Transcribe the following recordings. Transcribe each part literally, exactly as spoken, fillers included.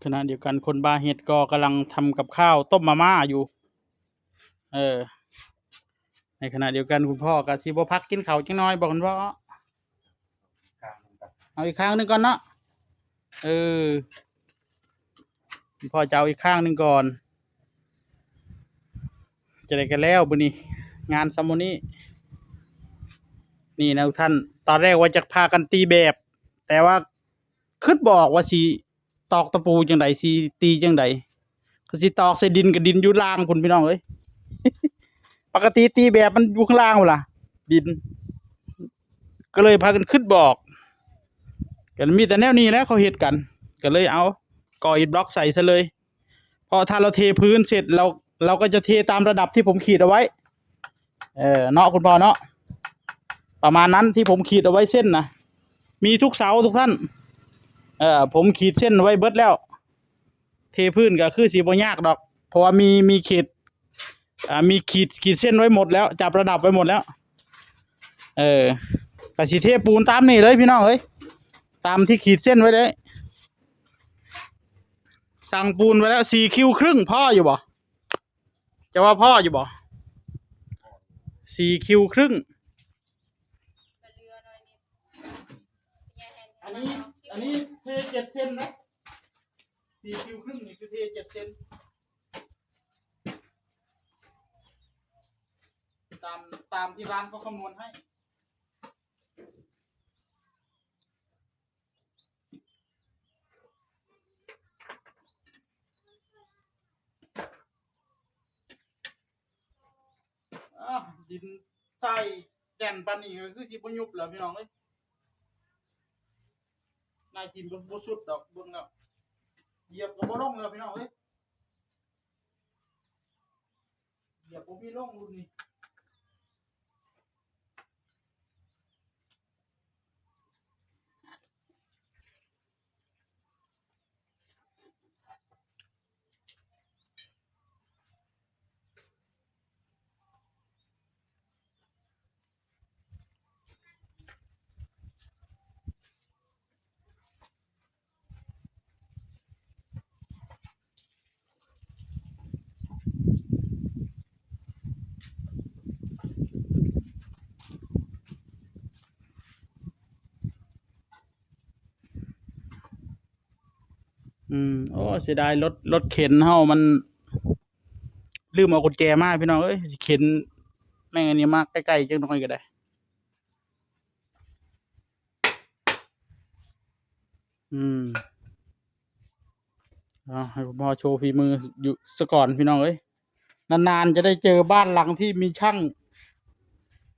ขณะเดียวกันคนบ่าเฮ็ดก็กำลังทำกับข้าวต้มมาม่าอยู่ เออ ในขณะเดียวกันคุณพ่อก็สิบ่พักกินข้าวจังน้อยบ่คุณพ่อ เอาอีกข้างหนึ่งก่อนเนาะ เออ คุณพ่อจะเอาอีกข้างหนึ่งก่อน จะได้กันแล้วมื้อนี้ งานซาโมนี่ นี่นะทุกท่าน ตอนแรกว่าจะพากันตีแบบ แต่ว่าคิดบ่ออกว่าสิตอกตะปูจังใด สิตีจังใด ก็สิตอกใส่ดิน กับดินอยู่ล่างพุ้นพี่น้องเอ้ย ปกติตีแบบมันอยู่ข้างล่างพุ้นล่ะ ดิน ก็เลยพากันคิดบ่ออก ก็มีแต่แนวนี้แหละเขาเฮ็ดกัน ก็เลยเอาก่ออิฐบล็อกใส่ซะเลย เพราะถ้าเราเทพื้นเสร็จ เรา เราก็จะเทตามระดับที่ผมขีดเอาไว้ เออ เนาะคุณพ่อเนาะ ประมาณนั้นที่ผมขีดเอาไว้เส้นนะ มีทุกเสาทุกท่าน เออ ผมขีดเส้นไว้เบิดแล้ว เทพื้นก็คือสิบ่ยากดอก เพราะว่ามี มีขีด อ่า มีขีด ขีดเส้นไว้หมดแล้ว จับระดับไว้หมดแล้ว เออ ก็สิเทปูนตามนี่เลยพี่น้องเอ้ย ตามที่ขีดเส้นไว้เลย สั่งปูนไว้แล้ว สี่คิวครึ่ง พออยู่บ่ จะว่าพออยู่บ่ สี่คิวครึ่ง อันนี้ อันนี้เทเจ็ดเซนนะ สี่คิวครึ่งนี่คือเทเจ็ดเซน ตาม ตามที่ร้านเขาคำนวณให้ อ่ะ ดินใส่แน่นปานนี้ก็คือสิบ่ยุบแล้วพี่น้องเอ้ย นายทีมก็บ่สุดดอก เบิ่งแล้ว เหยียบก็บ่ลงแล้วพี่น้องเอ้ย เหยียบบ่มีลงรุ่นนี้ อืม โอ้ เสียดายรถ รถเข็นเฮามัน ลืมเอากุญแจมาพี่น้องเอ้ย สิเข็นแม่งอันนี้มาใกล้ๆจังหน่อยก็ได้ อืม เอาให้คุณพ่อโชว์ฝีมืออยู่ซะก่อนพี่น้องเอ้ย นานๆจะได้เจอบ้านหลังที่มีช่าง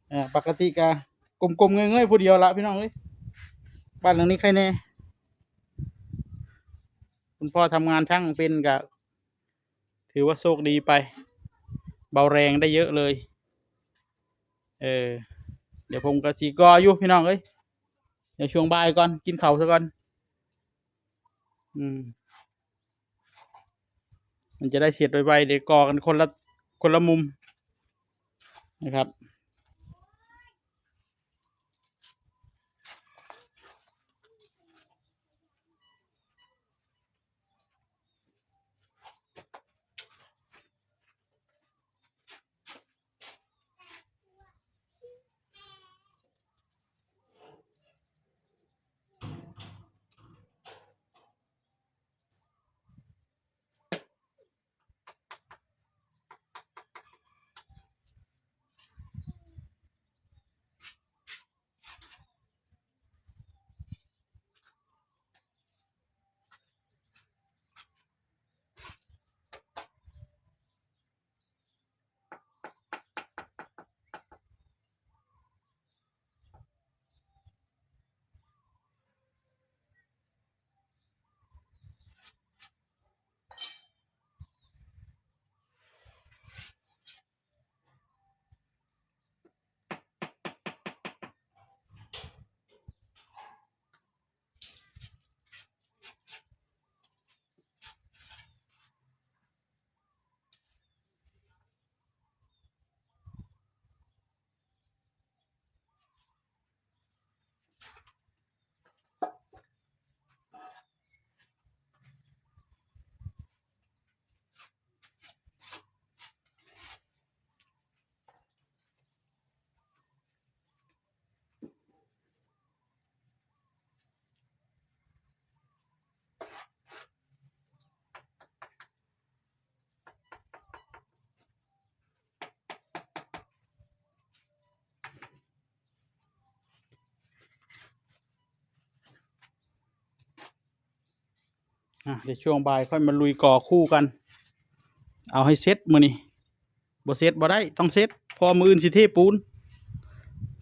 เอ่อ ปกติก็ก้มๆเงยๆผู้เดียวละพี่น้องเอ้ย บ้านหลังนี้ใครแน่ คุณพ่อทำงานช่างเป็นก็ถือว่าโชคดีไป เบาแรงได้เยอะเลย เออ เดี๋ยวผมก็สิก่ออยู่พี่น้องเอ้ย เดี๋ยวช่วงบ่ายก่อน กินข้าวซะก่อน อืม มันจะได้เสร็จไวๆ เดี๋ยวก่อกันคนละ คนละมุมนะครับ อ่ะ เดี๋ยวช่วงบ่ายค่อยมาลุยก่อคู่กัน เอาให้เสร็จมื้อนี้ บ่เสร็จบ่ได้ ต้องเสร็จ เพราะมื้ออื่นสิเทปูน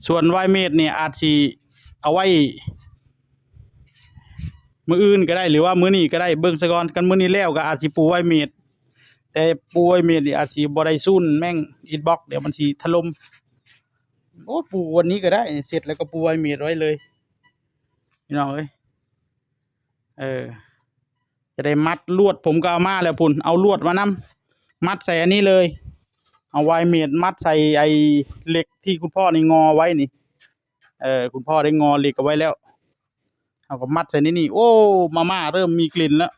ส่วนวายเมดเนี่ยอาจสิเอาไว้ มื้ออื่นก็ได้ หรือว่ามื้อนี้ก็ได้ เบิ่งซะก่อน คันมื้อนี้แล้วก็อาจสิปูวายเมด แต่ปูวายเมดนี่อาจสิบ่ได้ซูนแม่งอิฐบล็อก เดี๋ยวมันสิถล่ม โอ้ ปูวันนี้ก็ได้ เสร็จแล้วก็ปูวายเมดไว้เลย พี่น้องเอ้ย เออ จะได้มัดลวด ผมก็เอามาแล้วพุ้น เอาลวดมานำ มัดใส่อันนี้เลย เอาวายเมดมัดใส่ไอ้เหล็กที่คุณพ่อนี่งอไว้นี่ เออ คุณพ่อได้งอเหล็กเอาไว้แล้ว เอาก็มัดใส่นี่นี่ โอ้ มาม่าเริ่มมีกลิ่นแล้ว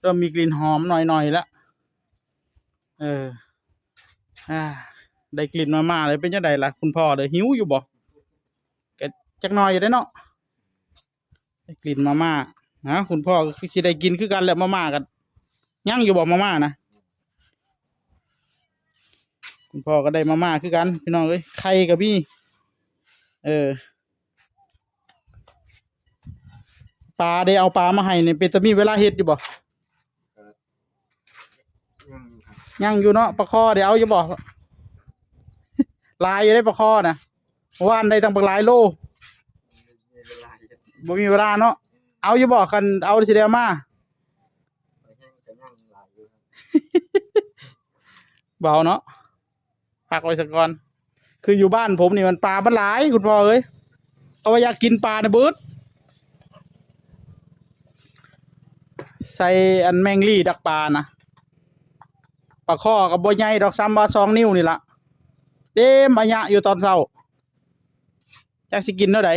เริ่มมีกลิ่นหอมหน่อยๆแล้ว เออ อ่า ได้กลิ่นมาม่าเลย เป็นจังใดล่ะ คุณพ่อเด้อ หิวอยู่บ่ ก็จักหน่อยอยู่เด้เนาะ ได้กลิ่นมาม่า ฮะ คุณพ่อก็คือสิได้กินคือกันแหละ มาม่ากัน ยังอยู่บ่ มาม่านะ คุณพ่อก็ได้มาม่าคือกัน พี่น้องเอ้ย ไข่ก็มี เออ ปลาได้เอาปลามาให้นี่ เป็นตามีเวลาเฮ็ดอยู่บ่ ยังอยู่ครับ ยังอยู่เนาะ ปลาคอได้เอาอยู่บ่ หลายอยู่ได้ปลาคอนะ ว่านได้ตั้งบักหลายโล มีเวลาอยู่ บ่มีเวลาเนาะ เอาอยู่บ่ คันเอาสิได้เอามา ไปแห้งก็ยังหลายอยู่ครับ เบาเนาะ พักไว้ซะก่อน คืออยู่บ้านผมนี่มันปลามันหลาย คุณพ่อเอ้ย เขาว่าอยากกินปลานะเบิด ใส่อันแมงลี่ดักปลานะ ปลาคอก็บ่ใหญ่ดอก ซ้ำว่าสองนิ้วนี่ละ เต็มอะยะอยู่ตอนเช้า จักสิกินเท่าใด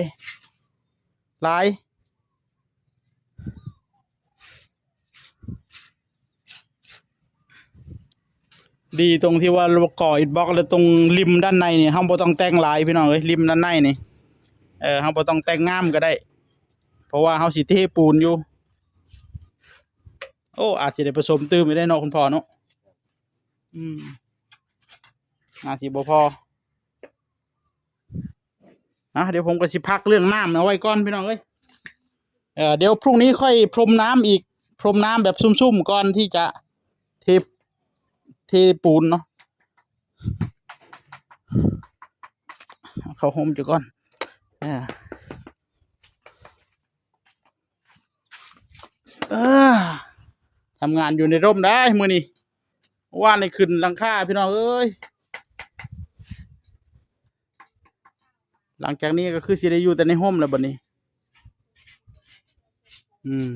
หลาย ดีตรงที่ว่าเราก่ออิฐบล็อกแล้วตรงริมด้านในนี่ เราบ่ต้องแต่งหลายพี่น้องเอ้ย ริมด้านในนี่ เออ เราบ่ต้องแต่งงามก็ได้ เพราะว่าเราสิเทปูนอยู่ โอ้ อาจสิได้ผสมตื่มอีกได้เนาะคุณพ่อเนาะ อืม อาจสิบ่พอ อ่ะ เดี๋ยวผมก็สิพักเรื่องน้ำเอาไว้ก่อนพี่น้องเอ้ย เอ่อ เดี๋ยวพรุ่งนี้ค่อยพรมน้ำอีก พรมน้ำแบบซุ่มๆก่อนที่จะเท เทปูนเนาะ เข้าโฮมอยู่ก่อน อ่า เออ ทำงานอยู่ในร่มได้มื้อนี้ ว่านนี่ขึ้นหลังคาพี่น้องเอ้ย หลังจากนี้ก็คือสิได้อยู่แต่ในร่มแล้วบัดนี้ อืม